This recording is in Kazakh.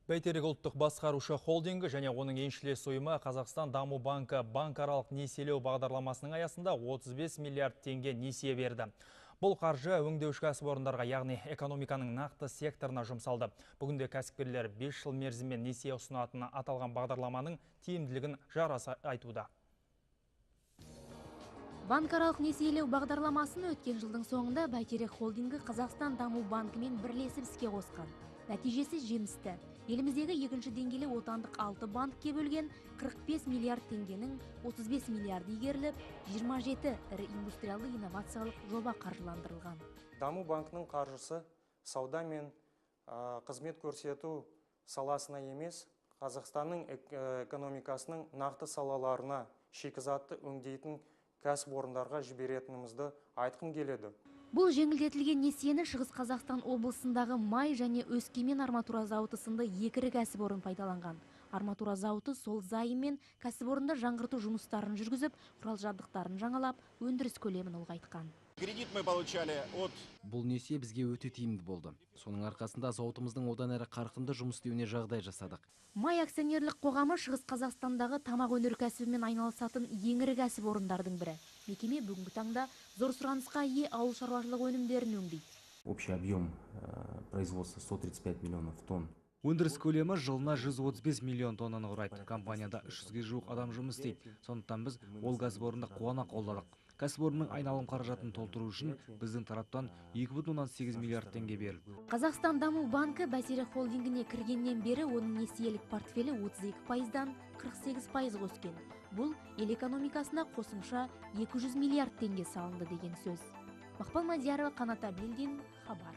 Бәйтерек ұлттық басқарушы холдингі және оның еншілес ұйымы Қазақстан Даму банкі банкаралық несиелеу бағдарламасының аясында 35 миллиард теңге несие берді. Бұл қаржы өңдеуші кәсіпорындарға, яғни экономиканың нақты секторына жұмсалды. Бүгінде кәсіпкерлер 5 жыл мерзіммен несие ұсынатыны аталған бағдарламаның тиімділігін жараса айтуда. Банкаралық несиелеу бағдарламасын өткен жылдың соңында Бәйтерек холдингі Қазақстан Даму банкімен бірлесіп іске қосқан. Нәтижесі жемісті. Еліміздегі екінші деңгейлі отандық 6 банкке бөлген 45 миллиард теңгенің 35 миллиарды игеріліп, 27 ірі индустриалды инновациялық жоба қаржыландырылған. Даму банкінің қаржысы сауда мен қызмет көрсету саласына емес, Қазақстанның экономикасының нақты салаларына, шикізатты өңдейтін кәсіпорындарға жіберетінімізді айтқым келеді. Бұл жеңілдетілген несиені Шығыс Қазақстан облысындағы май және Өскемен арматура зауыты сынды екі ірі кәсіпорын пайдаланған. Арматура зауыты сол зайыммен кәсіпорында жаңғырту жұмыстарын жүргізіп, құрал жабдықтарын жаңалап, өндіріс көлемін ұлғайтқан. Кредит мы получали от... Бұл несие бізге өте тиімді болды. Соның арқасында зауытымыздың одан әрі қарқынды жұмыс істеуіне жағдай жасадық. Май акционерлік қоғамы Шығыс Қазақстандағы тамақ өнеркәсібімен айналысатын ең ірі кәсіпорындардың бірі. Мекеме бүгінгі таңда зор сұранысқа ие ауыл шаруашылығы өнімдерін өңдейді. Общий объем производства 135 миллионов тонн. Өндіріс көлемі жылына 135 миллион тоннаны құрайды. Компанияда 300-ге жуық адам жұмыс істейді. Сондықтан біз ол кәсіпорынды қуана қолдадық. Кәсіпорынның айналым қаражатын толтыру үшін біздің тараптан 2,8 миллиард теңге берілді. Қазақстан Даму банкі Бәйтерек холдингіне кіргеннен бері оның несиелік портфелі 32%-дан 48%-ға өскен. Бұл ел экономикасына қосымша 200 миллиард теңге салынды деген сөз. Мақпал Мадиярова, Қанат Әбілдин, Хабар.